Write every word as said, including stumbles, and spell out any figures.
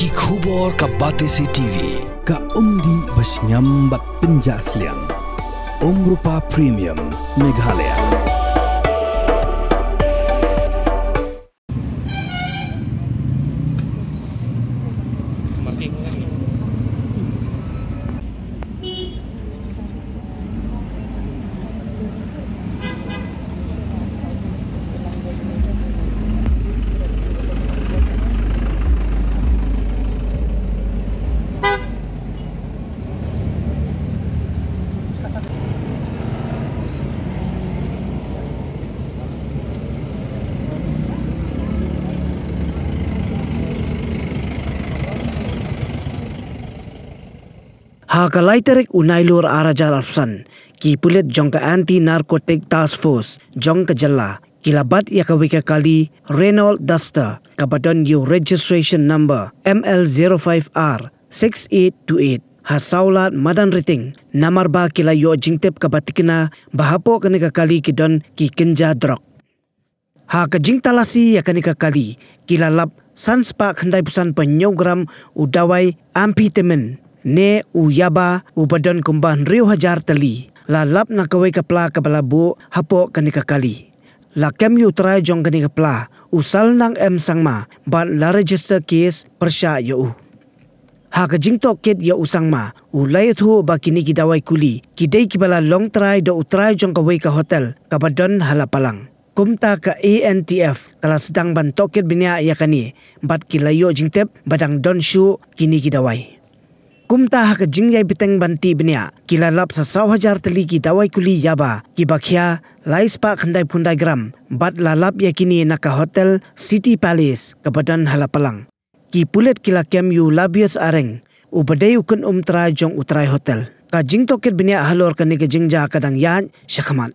Ki khubor ka Batesi T V. Ka umdih ba shngiam bad pynjah sliang. Umrupa Premium Meghalaya. Ha ka lai tarik u Nailur ar hajar arphew san, ki pulit jong ka Anti Narcotic Task Force jong ka jylla ki la bat ïa kawei ka kali Renault Duster kaba don ïa u registration number M L zero five R six eight two eight ha Sawlad Madanriting, namar ba ki la ïoh jingtip kaba tikna ba hapoh kane ka kali ki don ki kynja drok. Ha ka jingtalasi ïa kane ka kali, ki la lap san spah khyndai phew san point hynñiew gram u dawai amphetamine ne u yaba uba don kumba hynriew hajar tylli, la lap na kawei ka pla kaba la buh hapoh kane ka kali. La kem ïa u trai jong kane ka pla, u Salnang M Sangma, bad la register case pyrshah ïa u. Ha ka jingtohkit ïa u Sangma, u la ïathuh ba kine ki dawai kuli ki dei kiba la long trai da u trai jong kawei ka hotel kaba don ha Lapalang. Kumta ka A N T F ka la sdang ban tohkit bniah ïa kane, bad ki la ïoh jingtip ba dang don shuh kine ki dawai. Kumta ha ka jingïai bteng ban tih bniah, ki la lap sa saw hajar tylli ki dawai kuli yaba kiba khia lai spah khyndai phew khyndai gram, bad la lap ïa kine na ka hotel City Palace kaba don ha Lapalang. Ki pulit ki la kem ïa u Labius Areng, uba dei u kynum trai jong u trai hotel. Ka jingtohkit bniah halor kane ka jingjia ka dang ïaid shakhmat.